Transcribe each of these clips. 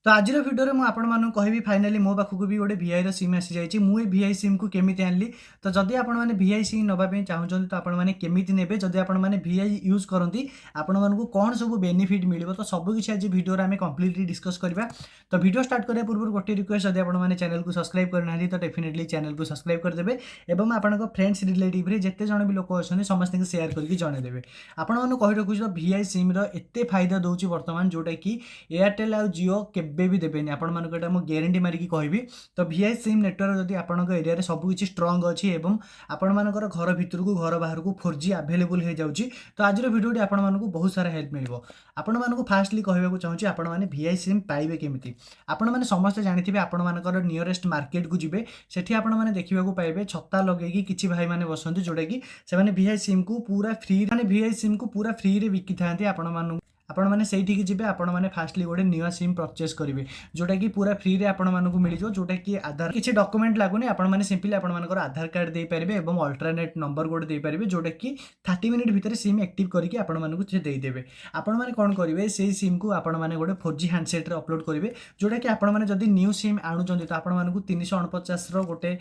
ତ ଆଜିର ଭିଡ଼ିଓରେ ମୁଁ ଆପଣମାନଙ୍କୁ କହିବି, ଫାଇନାଲି ମୋ ପାଖକୁ ବି ଗୋଟେ ଭିଆଇର ସିମ୍ ଆସିଯାଇଛି। ମୁଁ ଏ ଭିଆଇ ସିମ୍କୁ କେମିତି ଆଣିଲି, ତ ଯଦି ଆପଣମାନେ ଭିଆଇ ସିମ୍ ନେବା ପାଇଁ ଚାହୁଁଛନ୍ତି, ତ ଆପଣମାନେ କେମିତି ନେବେ, ଯଦି ଆପଣମାନେ ଭିଆଇ ୟୁଜ୍ କରନ୍ତି, ଆପଣମାନଙ୍କୁ କ'ଣ ସବୁ ବେନିଫିଟ୍ ମିଳିବ, ତ ସବୁକିଛି ଆଜି ଭିଡ଼ିଓରେ ଆମେ କମ୍ପ୍ଲିଟଲି ଡିସ୍କସ୍ କରିବା। ତ ଭିଡ଼ିଓ ଷ୍ଟାର୍ଟ କରିବା ପୂର୍ବରୁ ଗୋଟିଏ ରିକ୍ୱେଷ୍ଟ, ଯଦି ଆପଣମାନେ ଚ୍ୟାନେଲକୁ ସବସ୍କ୍ରାଇବ୍ କରିନାହାନ୍ତି, ତ ଡେଫିନେଟଲି ଚ୍ୟାନେଲକୁ ସବସ୍କ୍ରାଇବ୍ କରିଦେବେ ଏବଂ ଆପଣଙ୍କ ଫ୍ରେଣ୍ଡସ୍, ରିଲେଟିଭ୍ରେ ଯେତେ ଜଣ ବି ଲୋକ ଅଛନ୍ତି, ସମସ୍ତଙ୍କୁ ସେୟାର କରିକି ଜଣାଇଦେବେ। ଆପଣମାନଙ୍କୁ କହି ରଖୁଛି, ତ ଭିଆଇ ସିମ୍ର ଏତେ ଫାଇଦା ଦେଉଛି ବର୍ତ୍ତମାନ, ଯେଉଁଟାକି ଏୟାରଟେଲ୍ ଆଉ ଜିଓ କେବେ ବି ଦେବେନି। ଆପଣମାନଙ୍କୁ ଏଇଟା ମୁଁ ଗ୍ୟାରେଣ୍ଟି ମାରିକି କହିବି। ତ ଭିଆଇ ସିମ୍ ନେଟୱାର୍କ ଯଦି ଆପଣଙ୍କ ଏରିଆରେ ସବୁକିଛି ଷ୍ଟ୍ରଙ୍ଗ ଅଛି ଏବଂ ଆପଣମାନଙ୍କର ଘର ଭିତରକୁ, ଘର ବାହାରକୁ 4G available ହେଇଯାଉଛି, ତ ଆଜିର ଭିଡ଼ିଓଟି ଆପଣମାନଙ୍କୁ ବହୁତ ସାରା ହେଲ୍ପ ମିଳିବ। ଆପଣମାନଙ୍କୁ ଫାଷ୍ଟଲି କହିବାକୁ ଚାହୁଁଛି, ଆପଣମାନେ ଭିଆଇ ସିମ୍ ପାଇବେ କେମିତି? ଆପଣମାନେ ସମସ୍ତେ ଜାଣିଥିବେ, ଆପଣମାନଙ୍କର ନିୟରେଷ୍ଟ ମାର୍କେଟକୁ ଯିବେ, ସେଠି ଆପଣମାନେ ଦେଖିବାକୁ ପାଇବେ ଛତା ଲଗେଇକି କିଛି ଭାଇମାନେ ବସନ୍ତି, ଯେଉଁଟାକି ସେମାନେ ଭିଆଇ ସିମ୍କୁ ପୁରା ଫ୍ରି, ମାନେ ଭିଆଇ ସିମ୍କୁ ପୁରା ଫ୍ରିରେ ବିକିଥାନ୍ତି ଆପଣମାନଙ୍କୁ। ଆପଣମାନେ ସେଇଠିକି ଯିବେ, ଆପଣମାନେ ଫାଷ୍ଟଲି ଗୋଟେ ନୂଆ ସିମ୍ ପରଚେସ୍ କରିବେ, ଯେଉଁଟାକି ପୁରା ଫ୍ରିରେ ଆପଣମାନଙ୍କୁ ମିଳିଯିବ, ଯେଉଁଟାକି ଆଧାର, କିଛି ଡକୁମେଣ୍ଟ ଲାଗୁନି। ଆପଣମାନେ ସିମ୍ପଲି ଆପଣମାନଙ୍କର ଆଧାର କାର୍ଡ଼ ଦେଇପାରିବେ ଏବଂ ଅଲ୍ଟରନେଟ୍ ନମ୍ବର ଗୋଟେ ଦେଇପାରିବେ, ଯେଉଁଟାକି 30 ମିନିଟ୍ ଭିତରେ ସିମ୍ ଆକ୍ଟିଭ୍ କରିକି ଆପଣମାନଙ୍କୁ ସେ ଦେଇଦେବେ। ଆପଣମାନେ କ'ଣ କରିବେ? ସେଇ ସିମ୍କୁ ଆପଣମାନେ ଗୋଟେ 4G ହ୍ୟାଣ୍ଡସେଟ୍ରେ ଅପଲୋଡ଼ କରିବେ, ଯେଉଁଟାକି ଆପଣମାନେ ଯଦି ନ୍ୟୁ ସିମ୍ ଆଣୁଛନ୍ତି, ତ ଆପଣମାନଙ୍କୁ 349ର ଗୋଟେ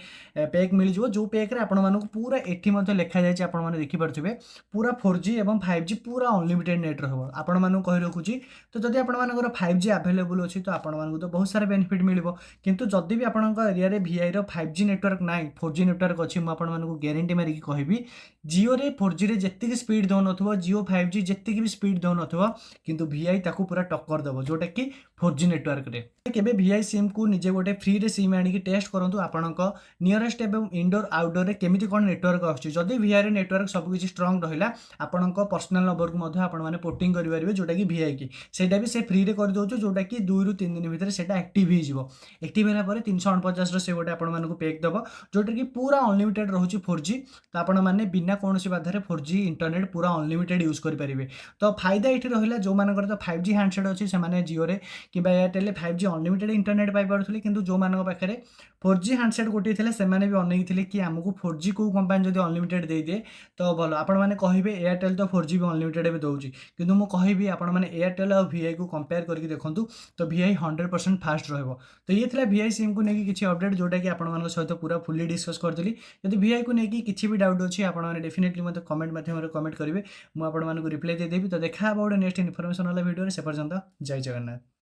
ପ୍ୟାକ୍ ମିଳିଯିବ, ଯେଉଁ ପ୍ୟାକ୍ରେ ଆପଣମାନଙ୍କୁ ପୁରା, ଏଠି ମଧ୍ୟ ଲେଖାଯାଇଛି, ଆପଣମାନେ ଦେଖିପାରୁଥିବେ, ପୁରା 4G ଏବଂ 5G ପୁରା ଅନଲିମିଟେଡ଼ ନେଟ୍ ରହିବ। ଆପଣମାନଙ୍କୁ କହି ରଖୁଛି, ତ ଯଦି ଆପଣମାନଙ୍କର 5G available ଅଛି, ତ ଆପଣମାନଙ୍କୁ ତ ବହୁତ ସାରା ବେନିଫିଟ୍ ମିଳିବ। କିନ୍ତୁ ଯଦି ବି ଆପଣଙ୍କ ଏରିଆରେ ଭିଆଇର 5G network ନାହିଁ, 4G network ଅଛି, ମୁଁ ଆପଣମାନଙ୍କୁ ଗ୍ୟାରେଣ୍ଟି ମାରିକି କହିବି, ଜିଓରେ 4Gରେ ଯେତିକି ସ୍ପିଡ଼ ଦେଉନଥିବ, ଜିଓ 5G ଯେତିକି ବି ସ୍ପିଡ଼ ଦେଉନଥିବ, କିନ୍ତୁ ଭିଆଇ ତାକୁ ପୁରା ଟକ୍କର ଦେବ, ଯେଉଁଟାକି 4G ନେଟୱାର୍କରେ। କେବେ ଭିଆଇ ସିମ୍କୁ ନିଜେ ଗୋଟେ ଫ୍ରିରେ ସିମ୍ ଆଣିକି ଟେଷ୍ଟ କରନ୍ତୁ, ଆପଣଙ୍କ ନିୟରେଷ୍ଟ ଏବଂ ଇନଡୋର, ଆଉଟଡୋରରେ କେମିତି କ'ଣ ନେଟୱାର୍କ ଆସୁଛି। ଯଦି ଭିଆଇରେ ନେଟୱାର୍କ ସବୁକିଛି ଷ୍ଟ୍ରଙ୍ଗ ରହିଲା, ଆପଣଙ୍କ ପର୍ସନାଲ ନମ୍ବରକୁ ମଧ୍ୟ ଆପଣମାନେ ପୋର୍ଟିଂ କରିପାରିବେ, ଯେଉଁଟାକି ଭିଆଇକି ସେଇଟା ବି ସେ ଫ୍ରିରେ କରିଦେଉଛି, ଯେଉଁଟାକି 2ରୁ 3 ଦିନ ଭିତରେ ସେଇଟା ଆକ୍ଟିଭ୍ ହେଇଯିବ। ଆକ୍ଟିଭ୍ ହେଲା ପରେ 349ର ସେ ଗୋଟେ ଆପଣମାନଙ୍କୁ ପ୍ୟାକ୍ ଦେବ, ଯେଉଁଟାକି ପୁରା ଅନଲିମିଟେଡ଼ ରହୁଛି 4G। ତ ଆପଣମାନେ ବିନା କୌଣସି ବାଧାରେ 4G internet ପୁରା ଅନଲିମିଟେଡ଼ ୟୁଜ୍ କରିପାରିବେ। ତ ଫାଇଦା ଏଇଠି ରହିଲା, ଯେଉଁମାନଙ୍କର ତ 5G handset ଅଛି, ସେମାନେ ଜିଓରେ କିମ୍ବା ଏୟାରଟେଲ୍ରେ 5G unlimited internet ପାଇପାରୁଥିଲେ। କିନ୍ତୁ ଯେଉଁମାନଙ୍କ ପାଖରେ 4G handset ଗୋଟିଏ ଥିଲା, ସେମାନେ ବି ଅନେଇଥିଲେ କି ଆମକୁ 4G କେଉଁ କମ୍ପାନୀ ଯଦି ଅନଲିମିଟେଡ଼ ଦେଇଦିଏ ତ ଭଲ। ଆପଣମାନେ କହିବେ, ଏୟାରଟେଲ୍ ତ 4G ବି ଅନଲିମିଟେଡ଼ ଏବେ ଦେଉଛି। କିନ୍ତୁ ମୁଁ କହିବି, ଆପଣମାନେ ଏୟାରଟେଲ୍ ଆଉ ଭିଆଇକୁ କମ୍ପେୟାର କରିକି ଦେଖନ୍ତୁ, ତ ଭିଆଇ 100% ଫାଷ୍ଟ ରହିବ। ତ ଇଏ ଥିଲା ଭିଆଇ ସିମ୍କୁ ନେଇକି କିଛି ଅପଡ଼େଟ୍, ଯେଉଁଟାକି ଆପଣମାନଙ୍କ ସହିତ ପୁରା ଫୁଲି ଡିସ୍କସ୍ କରିଥିଲି। ଯଦି ଭିଆଇକୁ ନେଇକି କିଛି ବି ଡାଉଟ୍ ଅଛି, ଆପଣମାନେ ଡେଫିନେଟଲି ମୋତେ କମେଣ୍ଟ ମାଧ୍ୟମରେ କମେଣ୍ଟ କରିବେ, ମୁଁ ଆପଣମାନଙ୍କୁ ରିପ୍ଲାଏ ଦେଇଦେବି। ତ ଦେଖା ହେବ ଗୋଟେ ନେକ୍ସଟ ଇନଫର୍ମେସନ୍ ବାଲା ଭିଡ଼ିଓରେ। ସେ ପର୍ଯ୍ୟନ୍ତ ଜୟ ଜଗନ୍ନାଥ।